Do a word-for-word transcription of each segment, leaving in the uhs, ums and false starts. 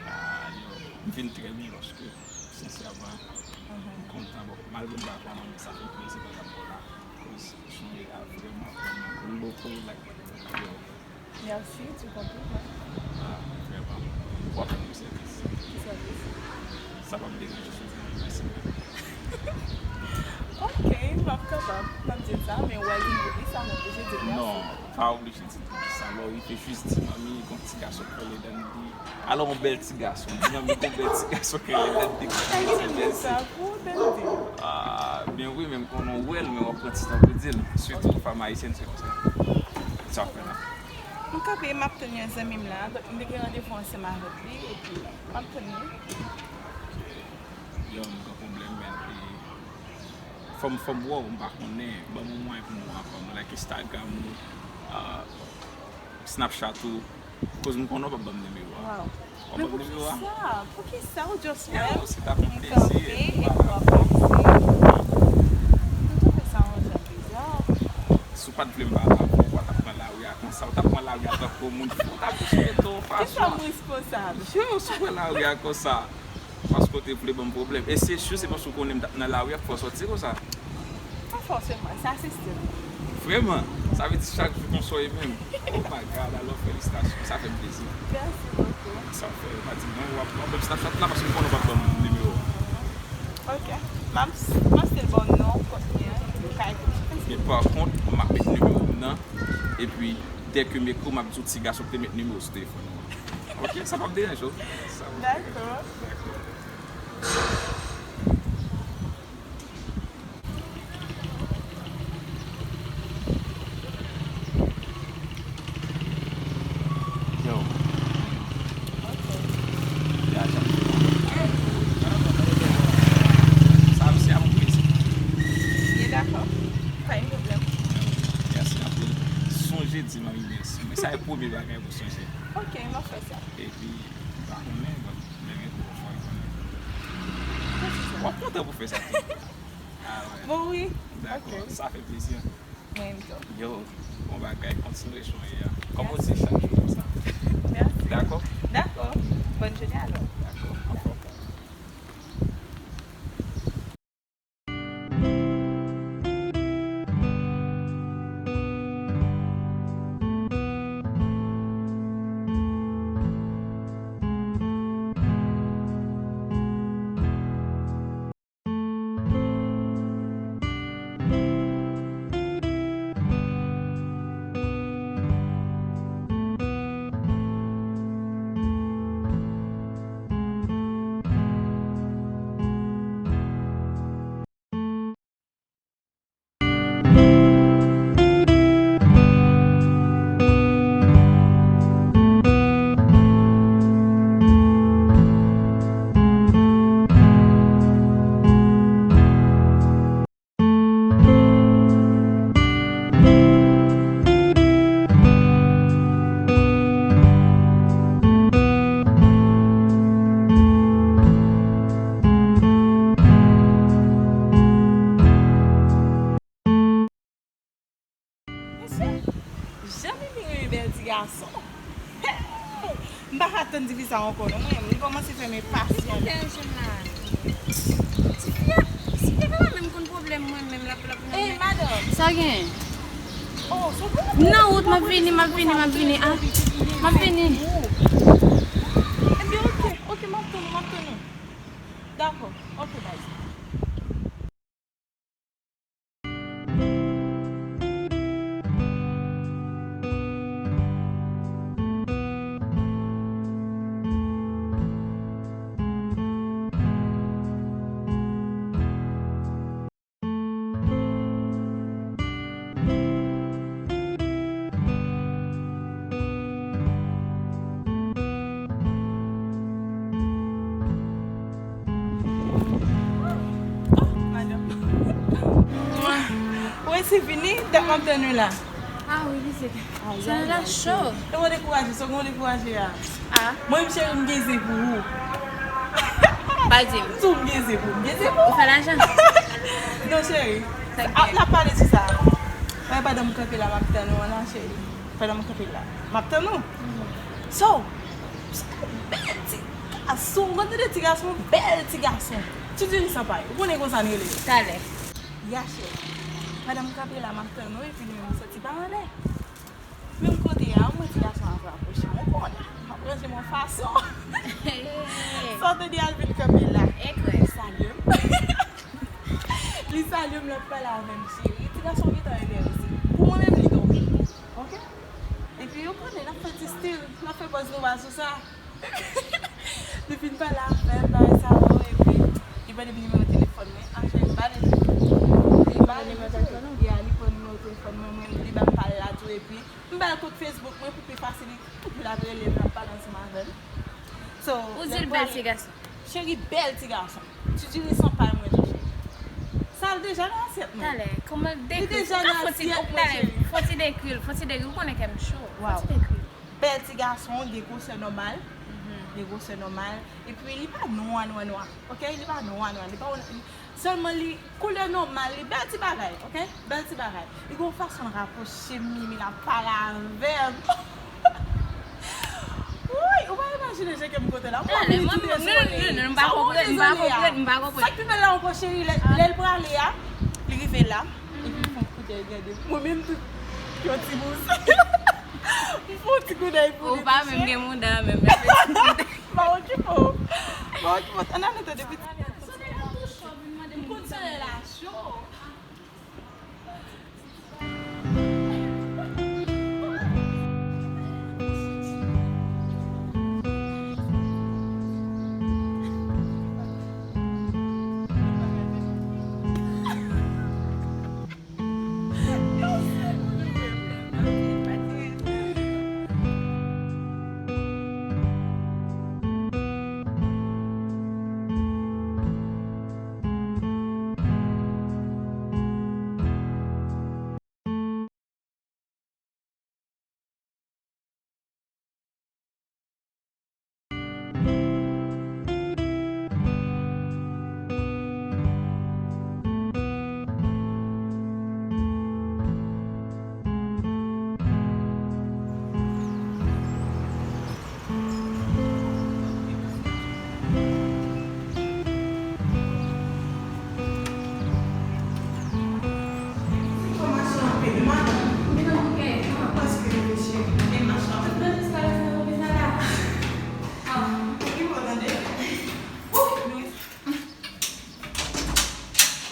Ah, yo, m feel trè byen paske, sensèman, m kontan. Bon, malgre m pa kwè nan, men sa fè m plezi pandan m la. Koz chonje a vrèman, vrèman cool, like, yo. Merci, tu comprends, hein? Ah, vrèman. W ap fè m sèvis. Ki sèvis? Sa p ap deranje si w di mèsi. Ok, m ap kapab, m ap di l sa, men w al vin oubli sa, m oblije di l mèsi. Non, pa oblije di l poukisa. Lè w rive, jis di, "Manmi, gon ti gason k rele Dandy." Alò, yon bèl ti gason. Di, "Manmi, gon bèl ti gason k rele Dandy." Ay, se bèl sa, pou Dandy. Ah, byen wi, men m konnen w wè l, men w ap pran ti tan pou di l. Sitou fanm ayisyèn, se konsa. Sa w ap fè la? M kanpe, m ap tann yon zanmi m la. Donk, m te gen randevou ansanm avèk li, epi m ap tann li. Yo, m gen pwoblèm, men, e, fò m, fò m wè w, m pa konnen. Ban m yon mwayen pou m wè w ankò. M like Instagram ou, ah, Snapchat ou. Koz m konnen w p ap ban m nimewo a. Wow. W ap ban m nimewo a? Men poukisa? Poukisa ou just wè m? Yo, se t ap yon plezi, kanpe, epi w ap pase. M twouve sa yon jan biza. Si w pa t vle m pale avè w, w pa t ap pran lari a konsa, w t ap pran lari a tankou moun fou, w t ap jis mete w fason. Kisa m responsab? Yo, si w pran lari a konsa, paske w te vle ban m pwoblèm. E se si, se paske w konnen m t ap nan lari a k fè w sòti konsa. Pa fòseman, se asiste m. Vrèman? Sa vle di chak jou konsa w ye menm? Oh my God, alò felisitasyon, sa fè m plezi. Merci beaucoup. Sa fè, pa di mwen, w ap, w ap ban m Snapchat la paske m konnen w p ap ban m nimewo a. Ok. M ap, m ap still ba w non kont mwen an, epi w ka ekri m sou Facebook. Men pa kont, m ap met nimewo m nan, epi dèke m ekri w, m ap di w ti gason ki te met nimewo sou telefòn ou an. Ok, sa p ap deranje w. Sa p ap deranje w. Dakò. Yo. Ya, sa misye ap peze. Byen dakò. Pa gen pwoblèm. Mèsi anpil. Sonje di manmi mèsi. Men sa e premye bagay pou sonje. Ok, m ap fè sa. Epi, m pa konnen, bon, lè gen gwo fwa, konnen. W ap kontan pou fè sa tou. Ah, wè. Bon, wi. Dakò, ok. Sa fè plezi. Mwen menm tou. Yo, bon bagay, kontinye chonje a. Kòman w di chak jou konsa? Mèsi. Dakò? Dakò. Bòn jounen alò. Dakò. Anfòm. Mesye, jan Mimi renmen bèl ti gason. Hey! M pa ka tann ti fi sa ankò non. Mwen, li kòmanse fè m enpasyan. Kisa w gen jèn la? Ti fi a, si te pa menm konn pwoblèm mwen menm l ap, l ap. Ey, madanm. Sa gen? Oh, se ou ki nan wout, m ap vini, m ap vini, m ap vini. Ah, m ap vini. Ebyen, ok, ok, m ap tann ou, m ap tann ou. Dakò, ok, baz. Ou resi vini, dat m ap tann ou la. Ah wi, li se. Sa la cho. E mwen dekouraje, sa mwen dekouraje a. Ah. Mwen menm cheri, m gen ze pou ou. Pa di m. M di w m gen ze pou ou. M gen ze pou ou. Ou fè lajan. Non, cheri. N ap pale sou sa. Mwen pandan m kanpe la, m ap tann ou an la, cheri. Pandan m kanpe la, m ap tann ou. So, Bèl ti gason, w konn tande ti gason, bèl ti gason. Ti Djili san pay, ou konnen konsa n rele l. Talè. Ya chè. Pandan m kanpe la, m ap tann ou, epi li menm li soti pa anlè. Menm kote a, mwen ti gason an ap rapwoche m, ou konnen. M ap ranje m yon fason. Sa w tande al vin kanpe la. Ekrè. Li salye m. Li salye m, l ap pale avè m, cheri. Ti gason gentan enterese. Pou mwen menm, li tonbe. Ok? Epi, ou konnen, n ap fè ti stil, n ap fè pòz nou pa sou sa. Li fin pale avè m, bagay sa yo, epi li mande m nimewo telefòn mwen. Anjè, m ba li. Li ba li. Ya, li pran nimewo telefòn mwen, mwen, li ban m pa l la tou, epi m ba l kont Facebook mwen pou pi fasil, epi l ap rele m, l ap pale ansanm avè m. So, ou di l bèl ti gason. Cheri, bèl ti gason. Ti Djili san pay mwen, cheri. Sa l deja nan asyèt mwen. Talè, kòman l dekri? Li deja nan asyèt mwen, cheri. Fò ti dekri l, fò ti dekri l, ou konnen kè m cho. Fò ti dekri l. Bèl ti gason, gen gwosè nòmal. Gen gwosè nòmal. Epi li pa nwa, nwa, nwa. Ok? Li pa nwa, nwa. Li pa, sèlman li koulè nòmal. Li bèl ti bagay. Ok? Bèl ti bagay. Li gen yon fason l rapwoche m, Mimi, l ap pale avè m. Woy, ou pa imajine jan ke m kontan la. Mwen vini tou de sou mwen. Non, non, non, m pa konprann, m pa konprann, m pa konprann. Sa k pi bèl la ankò, cheri, lè, lè l prale a, li rive la. Epi m fè yon koudèy gade. Mwen menm tou, yon ti bous. M fè yon ti koudèy pou li. Ou pa menm gen mouda menm. M pa okipe w. M pa okipe w. Ann ale tande pitit. Solèy la tou cho, vin mande m konn solèy la cho. Fò mache anpil, wi, madanm. Mwen nan bouke, non. Paske reflechi, e mache anpil. Tout nan jiska reste pou bizala. Ah, ki mò tande? Ouh, Louis.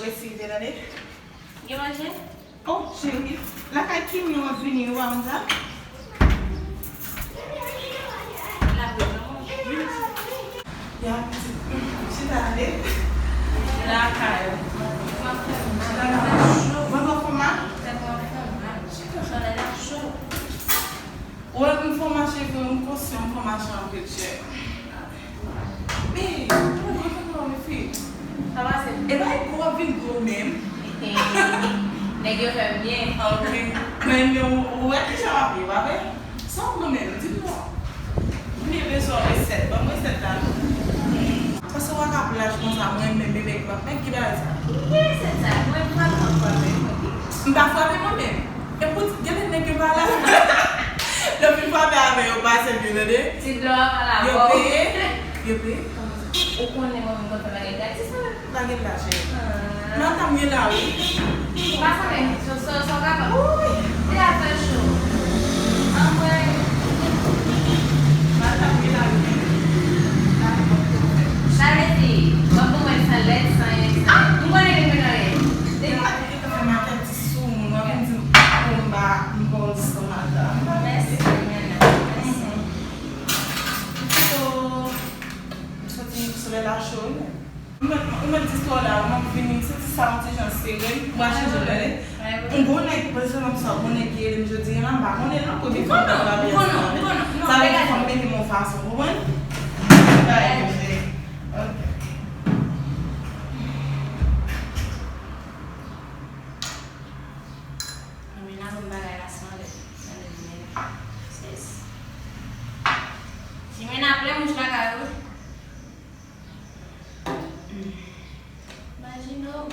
Resi, tande? Gen manje? Oh, cheri, lakay Kimi w ap vini, ou pa konn sa? Ya, pitit. Chita, tande. Lakay. Mwen fè mal. Mwen fè mal. Chita. Chalè la cho. Ou wè m fè mache vre, m konsyan m fè mache anpil chè. Men, mwen kontan non, men fi. Sa pase? E bay gwo ap vin gwo menm. Nèg yo fè m byen. Ok. Mwen, men ou, ou wè kijan w ap ye, pa vre? Sa w pran menm, di m non. M bliye bezwen resèt, ban m resèt la non. Paske w pa ka plaj konsa, mwen menm, bebe, m ap met ki bagay sa. Ki resèt sa? Mwen frape, m frape, mwen ki. M pa frape mwen menm. E pou gade nèg yo pa la. Lè w fin frape avè yo, pase byen, tande. Ti dlo a pa la. Yo peye. Yo peye. Ou konnen mwen menm konn fè bagay gratis mwen. Lage l la, cheri. Ah. Madanm ye la, wi. Ou pa sanble so, so, so kapab. Wi. Li ap fè cho. Anmwey. Madanm ye la, wi. Sa vle di, w ap ban mwen san lèt, san anyen, san anyen. M konnen li mwen anyen. Li pa fè makèt sou moun, w ap vin di m, oh, m pa, m pa w san madanm. Mèsi, Nana. Mèsi. So, m soti solèy la cho, wi. Ou mèt, ou mèt di sa w la, ou mèt vini, m santi sa yon ti jan sere, m pral chanje lè. M gon nèg, pèsonèlman, m sa bon nèg ki rele m jodi a la, m pa konnen non, premye fwa m ap travay ansanm avè l. Sa vle di fò m mete m yon fason, konprann? Bagay yo fè. Ok. Anmwey, n a bon bagay la, san lè. San lè, men. Sis. Jimena plen mouch lakay ou. Imajine w,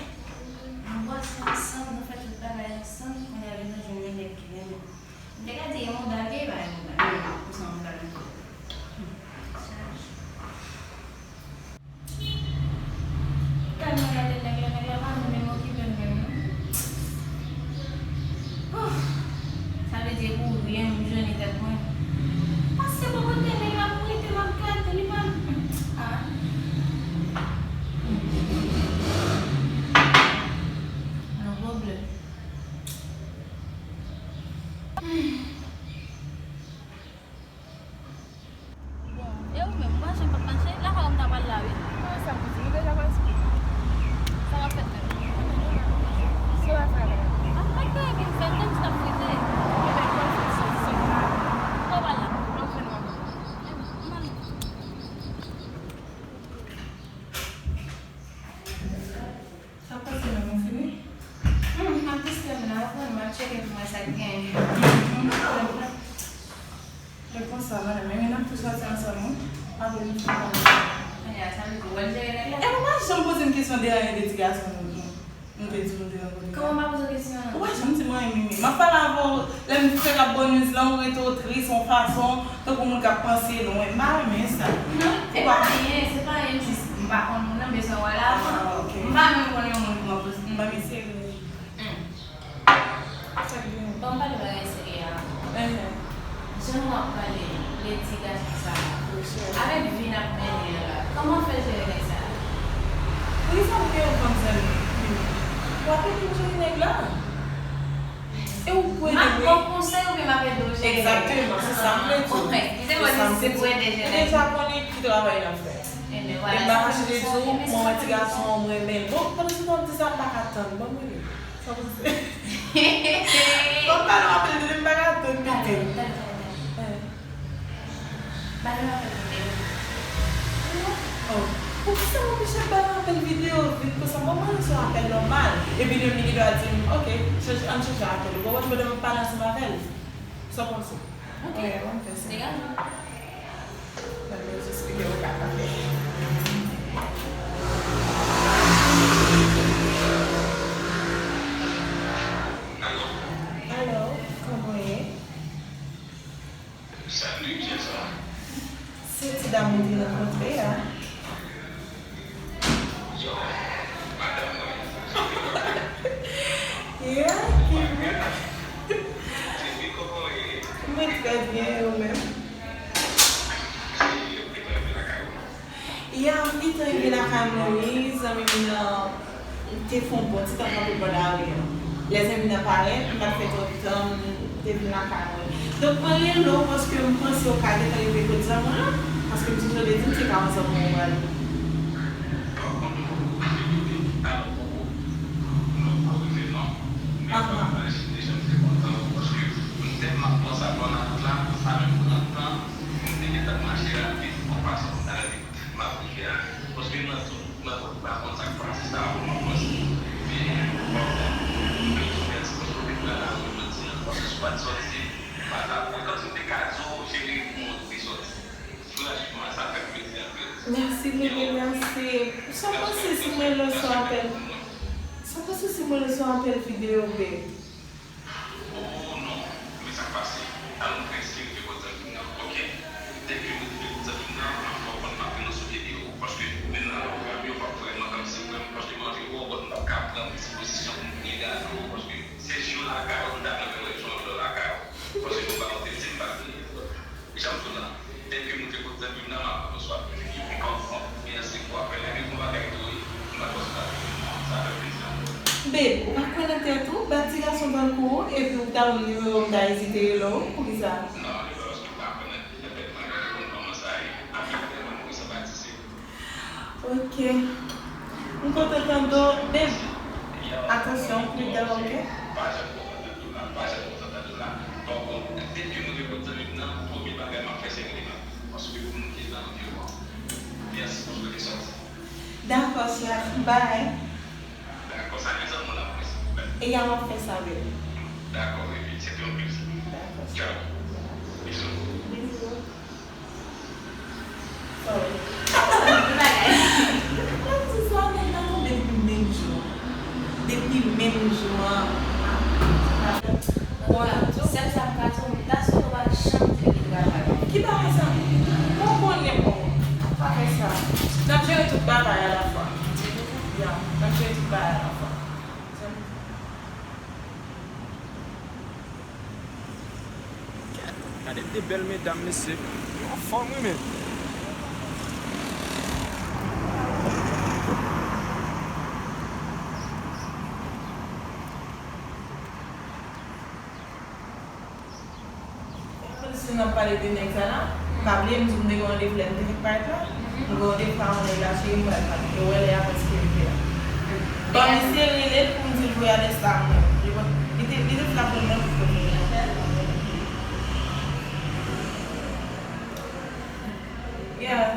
nou pase ansanm, nou fè tout bagay ansanm, kounye a vin nou jwenn yon nèg ki renmen. M te ka di e mouda l ye, e pa e mouda l. Pou sa mouda l. Kounye a, sa vle di w wè l jere nèg la? E mwen pa janm poze m kesyon de anyen de ti gason nou, nou, nou te di nou te rankontre. Kòman w pa poze w kesyon an? Ou pa janm di mwen anyen, Mimi. M ap pale avè w, lè m di se rap bon news lan, ou rete w tris yon fason, tankou moun k ap panse lwen. M pa renmen sa. Non, e pa anyen, se pa anyen, jis m pa konn moun nan, m bezwen wè l avan. Ah, ok. M pa menm konn yon moun pou m ap poze. M pa mete. Hmm. Sa k gen? Ban m pale bagay serye a. Enhen. Jan w ap pale de ti gason sa a, avèk vi n ap mennen an la, kòman w fè jere nèg sa a? Poukisa pou gen yon fanm zanmi? Ou ap ede m jere nèg la? E ou kwè m ap ba w konsèy oubyen m ap ede w jere? Egzakteman, se sa m vle di w. Eskize m, se pou ede jere. Ou deja konnen ki travay n ap fè. Ebyen, vwala, e m pa kache de di w, mwen wè ti gason an, m renmen l. Bon, pandan se tan w ap di sa, m pa ka tann. Ban m rele. Sa w panse? Ban m ba nou apèl videyo, m pa ka tann piti. Talè, talè, talè, talè. Eh. Ba nou apèl videyo. Oh. Poukisa w oblije ba nou apèl videyo vit konsa? Ban mwen sou apèl nòmal. Epi demen li gendwa di m, "Ok, chanje, ann chanje apèl." Ou konprann? Pandan m ap pale ansanm avè l. Sa w panse? Ok. Wi, ann fè sa. Degaje w. Ban mwen jis videyo w ka tande. Alo, kòman w ye? Salut, Jessa. Se ti dam ou te rankontre a. Yo, madanm mwen. Yeah, ki vre. Mwen trè byen, e ou menm? Ya, m gentan rive lakay mwen, wi, zanmi m nan te fè yon bon ti tan kanpe bò lari a. Lè zanmi m nan parèt, m pa t fè twòp tan, m te vin lakay mwen. Donk, mwen rele w paske m panse w ka gentan rive kot zanmi w lan, paske m sonje w te di m se ka yon zanmi w prale. Ahan. M ap pran sa pran nan wout la, sa menm pran tan, m te gentan mache rapid, an pasan m t al vit, m ap rive a. Paske nan tout, nan tout, m pa konn sa k pase, sa a pou m ap panse. Men, bon, m bezwen mèsi paske w te pran lari jodi a, paske si w pa t sòti, m pa t ap, kòmsi m te ka di w, cheri, m te sòti. Franchman, sa fè m plezi anpil. Mèsi, bebe, mèsi. Sa w panse si mwen lanse yon apèl? Sa w panse si mwen lanse yon apèl videyo, bebe? Oh non, men sa k pase? Al mwen prèske rive kot zanmi m nan, ok? Depi mwen rive kot zanmi m nan, m ap fè w konn m ap vin sou videyo, paske menm nan pwogram yo p ap vrèman kòmsi vrèman, paske manje yo, bon, m p ap ka pran disipozisyon pou m gen gato, paske se jou lakay ou, m ta renmen wè jou an dèyò lakay ou, paske nou pa monte, si m pa vini. Jan m di w la, depi m rive kot zanmi m nan, m ap bonswa. Epi kòm, kòm, mèsi pou apèl la, epi gon bagay tou wi, m pa bonswa. Sa fè plezi anpil. Babe, ou pa kwè nan tèt ou? Ba ti gason tankou ou, epi ou ta ban m nimewo m, m ta ezite rele w? Poukisa? Non, e pa paske m pa kwè nan tèt mwen, men ou konn kòman sa ye. Apre, apre, mwen, mwen sanpatize. Ok. M kontan tande w, babe. Atansyon, prudent, ok? Pa janm kontan tande w la, pa janm kontan tande w la. Donk, depi m rive kot zanmi m nan, premye bagay m ap fè se rele madanm mwen. Paske pou m gen nan anviwònman. Mèsi pou sou kesyon sa. Dakò, chè. Bye. Dakò, salye zanmi w la pou mwen, silvouplè. E a, m ap fè sa, babe. Dakò, bebe, se te yon plezi. Dakò, chè. Tchao. Bizou. Bizou. Sorry. Mwen di sa, nèg la tonbe depi menm jou an. Depi menm jou an. Bon, sèl sa m ka di w, m ta swete w pa janm di li travay. Ki bagay sa? Mwen konnen, bon, pa fè sa. N ap jere tout bagay alafwa. Ya, n ap jere tout bagay alafwa. Gade de bèl medam, mesye. Yo anfòm, wi, men. Si n ap pale de nèg sa la, m pa bliye m di w m te gen yon randevou lè m te fèk parèt la. M gen randevou ak yon nèg la, cheri, m pral pale. E w wè lè a prèske rive la. Bon, mesye rele l pou m di l voye adrès la mwen. Li te, li te frape l nan tout kote. Yeah.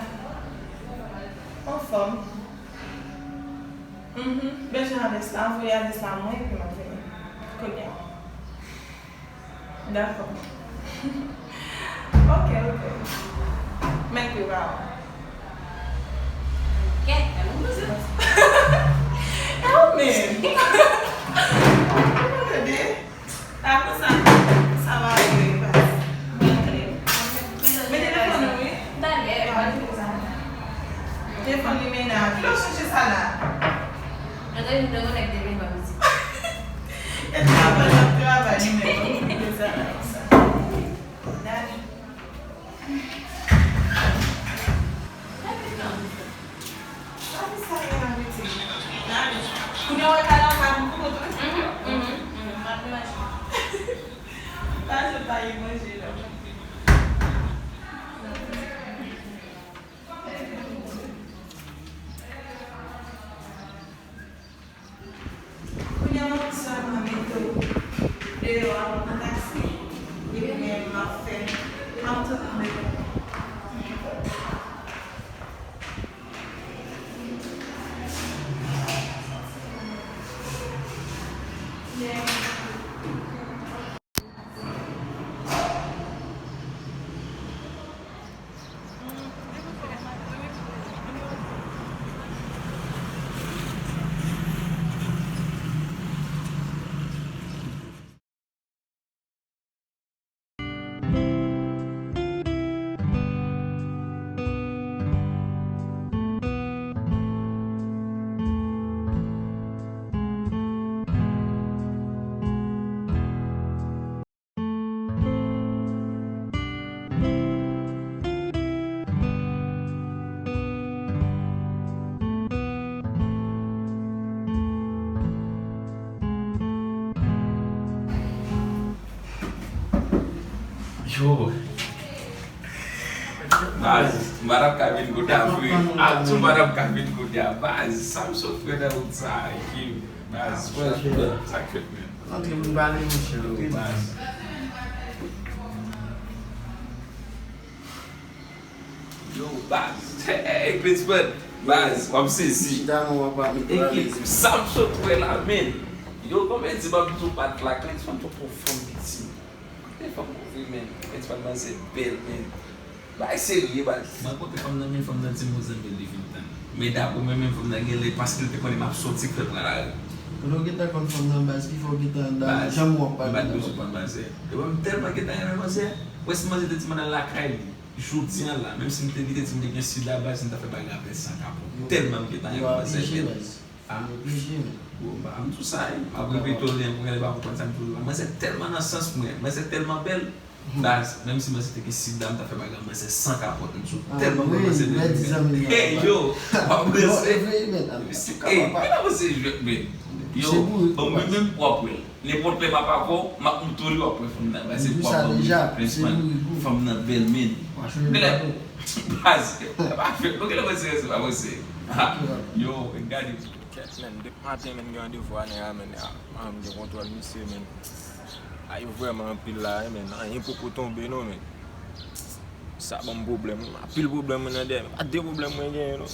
Anfòm. Mhm. Bezwen adrès la, voye adrès la mwen, epi m ap vini. Kounye a. Dakò. Ok, ok. Mèt yo ba w. Defann li mennaj. Lè w chèche sa la. Mwen te vin tankou nèg te vin ban m ti. E travay l ap travay li menm. Li sa la konsa. Dani. Gade tan. Gade sa gen nan viti. Gade. Kounye a w al anba m pou mwen tou. Mhm, mhm, mhm. M ap manje. Pa sot pa gen manje la. Kounye a m ap sèlman mete w deyò a, w pran taksi, epi men m ap fè, m ap tann ou deyò. Yo. Baz, madanm ka vin kote a vre. Atou madanm ka vin kote a. Baz, sa m sot fè nan wout sa a, epi, baz, franchman, sa k fèt, men. Antre pou n pale, monchè, antre, baz. Yo, baz. Hey, Klinsmann. Baz, w ap sezi. Chita non, papa, m pale. Ekip, sa m sot wè la, men. Yo, konbyen di m ap di w pa t la, Klinsmann, t on fanm piti. Kote fanm kouvri, men. Klinsmann, manzè bèl, men. Bagay serye, baz. Mwen kote fanm nan, men fanm nan di m Mozanvil li vin tann. Men dapre mwen menm, fanm nan gen lè paske l te konnen m ap soti k fè l pran lari. Kote w gentan konn fanm nan, baz, ki fè w gentan janm w ap pale. M pa t bezwen konn manzè. Epi m tèlman gentan renmen manzè. Wè si manzè te di m al lakay li. Jodi a la, menm si m te, li te di m te gen sid la, baz, m ta fè bagay avè l san kapòt. Tèlman m gentan renmen manzè bèl. A, m oblije, men. Bon, m pa, m di w sa, wi. M ap repete w lè pou gen lè pa konprann sa m di w la. Manzè tèlman nan sans mwen, manzè tèlman bèl. Baz, menm si manzè te gen sid la, m ta fè bagay manzè san kapòt, m di w. Tèlman mwen manzè bèl. Hey, yo, w ap ranse. Hey, men nan manzè jwèt, men. Yo, bon, mwen menm, w ap wè l. Nenpòt lè m ap avè w, m ap moutre w, w ap wè fanm nan. Baz, se pou w ap ban m Klinsmann. Fanm nan bèl, men. Genlè, baz, e pa fèt. Non, genlè mwen serye, se pa mwen serye. Yo, gade. Kèt, men, depi maten, men, gen randevou a nèg la, men, a, m gen kontwòl misye, men. Ay, vrèman anpil la, men, anyen poko tonbe, non, men. Sa ban m pwoblèm, anpil pwoblèm mwen nan dèyè, men pa de pwoblèm mwen genyen, non.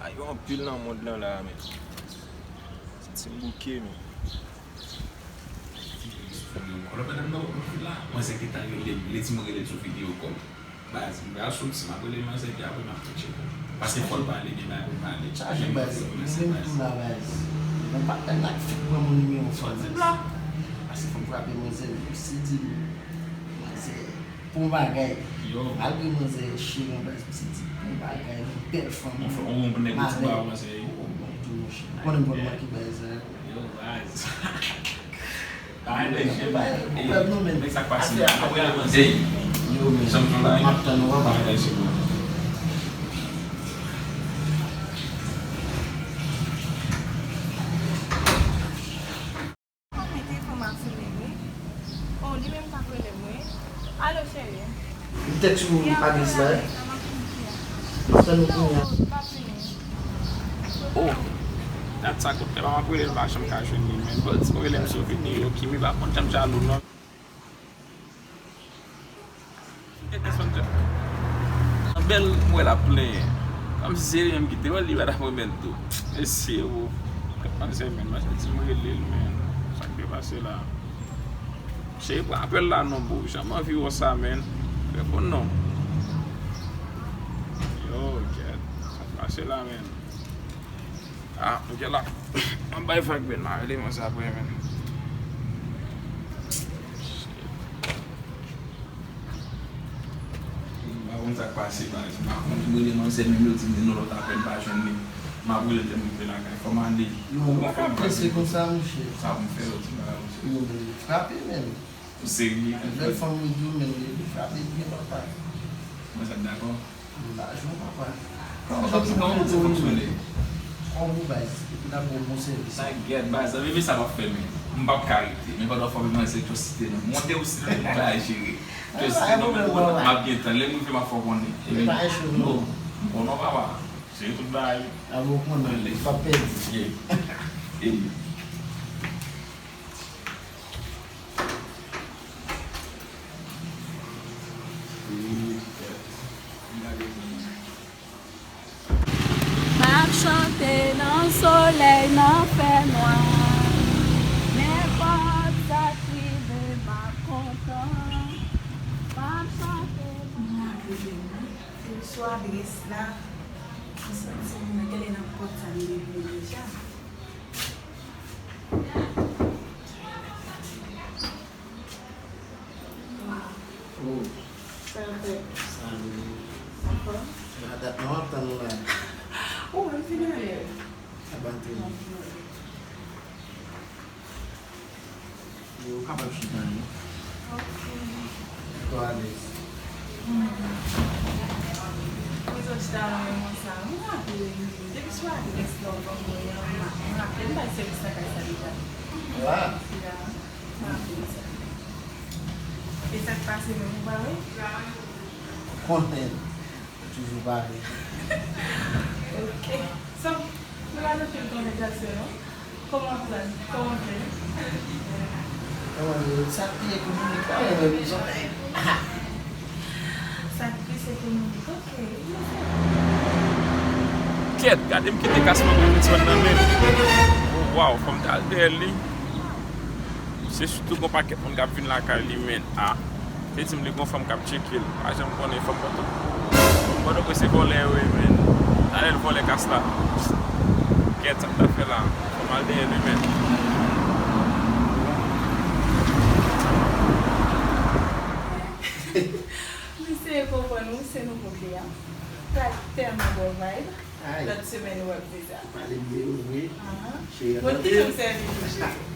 Ay, yo anpil nan mond lan la, men. Santi m bouke, men. Alò, pandan m nan wout mwen fin la, manzè gentan rele m. Li di m rele l sou videyo kòl. Baz, m pral soti, m ap rele manzè, epi apre m ap touche. Paske fò l pale, gen bagay pou l pale. Chaje, baz. Mwen menm tou la, baz. Mwen pa pèn ak fi pran moun nimewo fanm la. Paske fò m frape manzè, si di m, manzè. Pou bagay. Yo. Malgre manzè chire yon baz, m santi pou bagay, yon bèl fanm. On fè, on bon nèg ti ba manzè. Oh, bon, tou monchè. Ou konnen m konn manke bagay sa yo. Yo, baz. Bagay de jè, men. Nèg sa k pase, men. Apre la manzè. Yo, men. Chanm tou la, m ap tann ou, papa. Bagay de jè, bro. Mete fanm a sou li, wi. Oh, li menm k ap rele m, wi. Alo, cheri. M tèks ou adrès la, wi. M ap tann ou kounye a. Oh, dat sa kout tèt la, m ap rele l, pa janm ka jwenn li, men. Bon, si w rele m souvni, ok, wi, pa konn janm jalou, non. Bèl, m wè l ap plenyen. Kòmsi se li menm ki te wè l, li pa t ap renmen l tou. Mesye, o. Kèt manzè, men, manzè di m rele l, men. Sa k te pase la? Cheri, pran apèl la non, bro. Janm anvi wè sa, men. Reponn non. Yo, kèt. Sa k pase la, men? Ah, ok la. Mwen bay vag, men, m a rele manzè apre, men. Shit. M pa wè Sa k pase, baz? M pa konn. M rele manzè, menm yo di m gen yon lòt apèl, m pa jwenn li. M ap rele l lè m rive lakay. Fò m ale. Non, ou pa ka prese konsa, monchè. Sa pou m fè, yo di m bagay, monchè. Yo, men, frape, men. Ou serye? Lè fanm yo di w, men, li frape byen, papa. Mwen, sa t dakò? M pa jwenn, papa. Kòman, kòman, kòman ou fonksyone? Kòm ou, baz, epi n ap ba w bon sèvis. Sa gèt, baz, bebe, sa p ap fè, men. M p ap ka rete. Men pandan w frape mwen, se Josite, non. Monte ou si, non, m pa jere. Josite, non, men, m ap gen tan. Lè m rive, m ap fè w konnen. Epi, non, m konnen w, papa. Jere tout bagay. Alè, ou konnen, ou p ap pèdi. Yeah. Ey. M ap chante nan solèy, nan fènwa. Nenpòt sa k rive, m ap kontan. M ap chante nan... Mwen ap rive, wi. Se sou adrès la. M santi m genlè nan pòt sa m depi deja. Oh. Sa fè? Salut. Anfòm? Nan dat mwen ap tann ou la. Ou wè m fin ale. Sa ba tou. Yo kapab chita, non? Ok. Mete w alèz. Hmm. Mwen sot chita nan men mwen sa. Mwen raple m, depi sou adrès la w ban mwen an, m raple m bay sèvis lakay sa deja. Wa. Ya. Mwen raple m sa. E sa k pase menm, ou pa wè? Konnen. Toujou pare. Ok. So, nou pa nan fil konvèsasyon, non? Kòman w pran? Kòman w fè? Kòman w di? Sa k pi ekonomik la, mwen menm, zòrèy. Sa k plis ekonomik, ok. Kèt, gade m kite kas mwen pou m sot nan men. Oh, waw, fò m t al dèyè li. Se sitou gon pakèt moun k ap vin lakay li, men, a. Te di m li gon fanm k ap tcheke l. Pa janm konnen fanm Pòto. Fanm Pòtoprens se vòlè yo ye, men. Talè l vòlè kas la. Kèt, sa m ta fè la? Fò m al dèyè li, men. M eseye konprann ou, se nouvo kle a. Pral tèlman ba w vibe. Ay. Lòt semèn ou ap di sa. Pale byen, wi. Ahan. Cheri, bon, ki jan m sèvi tou, cheri?